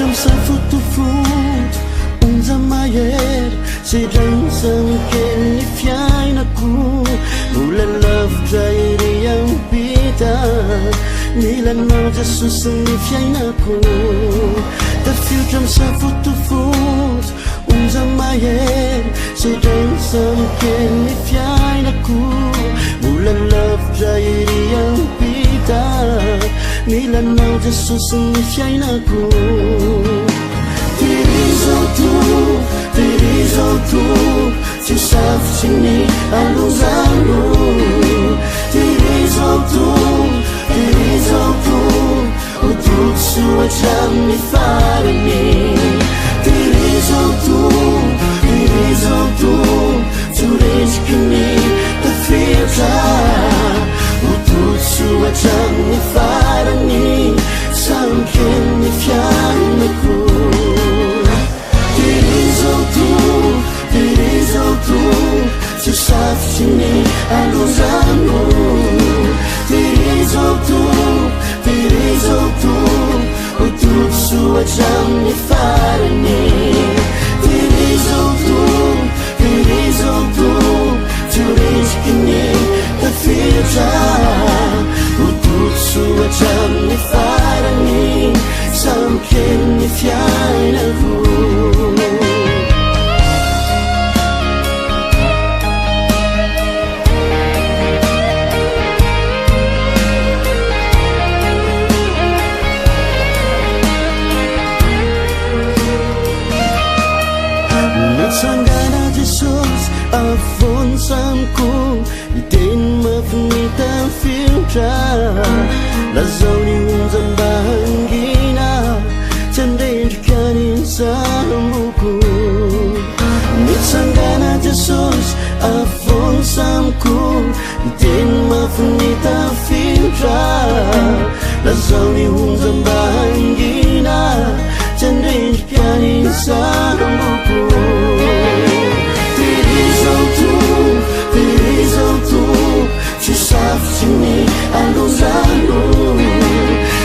misafotofoto, onja mahery, sedrain'ny samy kely ny fiainako. Mbola lavitra ery ampita, mila anao Jesosy ny fiainako. Tafiotra misafotofoto, onja mahery, sedrain'ny samy kely ny fiainako. Mbola lavitra ery ampita, mila anao Jesosy ny fiainako. Tehirizo Tompo, tehirizo Tompo, tsy ho safotry ny alonjano. Tehirizo Tompo, tehirizo Tompo, ho tody soa hatramin'ny farany. Tehirizo Tompo, tehirizo Tompo, tsy ho rendriky ny tafiotra. Ho tody soa hatramin'ny farany, samy kely ny fiainako. Tehirizo Tompo, tehirizo Tompo, tsy ho safotry ny alonjano. Tehirizo Tompo, tehirizo Tompo, ho tody soa hatramin'ny farany. Tehirizo Tompo, tehirizo Tompo, tsy ho rendriky ny tafiotra. Ho tody soa hatramin'ny farany, samy kely ny fiainako. Mitsangana Jesosy afovoan'ny samiko, hiteny mafy ny tafiotra. Lazao ny onja mba hangina, tsy handrendrika ny samboko. Mitsangana Jesosy afovoan'ny samiko, hiteny mafy ny tafiotra. Lazao ny onja mba hangina, tsy handrendrika ny samboko. Tehirizo Tompo, tehirizo Tompo, tsy ho safotry ny alonjano.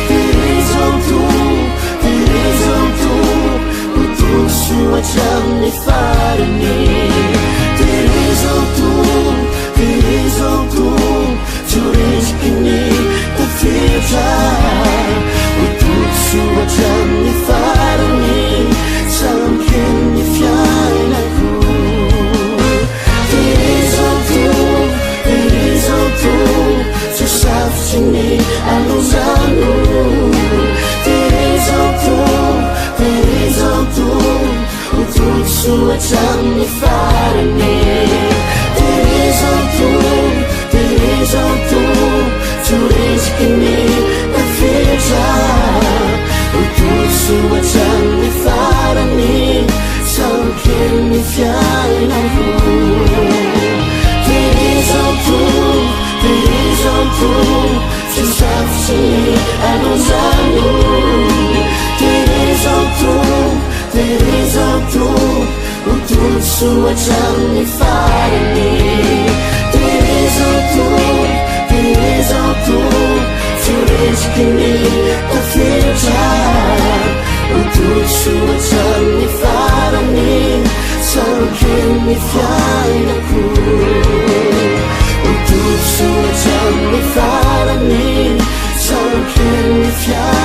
Tehirizo Tompo, tehirizo Tompo, ho tody soa hatramin'ny farany. Tehirizo Tompo, tehirizo Tompo, tsy ho rendriky ny tafiotra. Ho tody soa hatramin'ny farany, samy kely ny fiainako. Tehirizo Tompo, tehirizo Tompo, tsy ho safotry ny alonjano. Tehirizo Tompo, tehirizo Tompo, ho tody soa hatramin'ny farany. Tehirizo Tompo, tehirizo Tompo, tsy ho rendriky ny tafiotra. Ho tody soa hatramin'ny farany, samy kely ny fiainako. Tehirizo Tompo, tehirizo Tompo, tsy ho safotry ny alonjano. Tehirizo Tompo, tehirizo Tompo, ho tody soa hatramin'ny farany. Tehirizo Tompo, tehirizo Tompo, tsy ho rendriky ny tafiotra. Ho tody soa hatramin'ny farany, samy kely ny fiainako. Ho tody soa hatramin'ny farany, samy kely ny fiainako.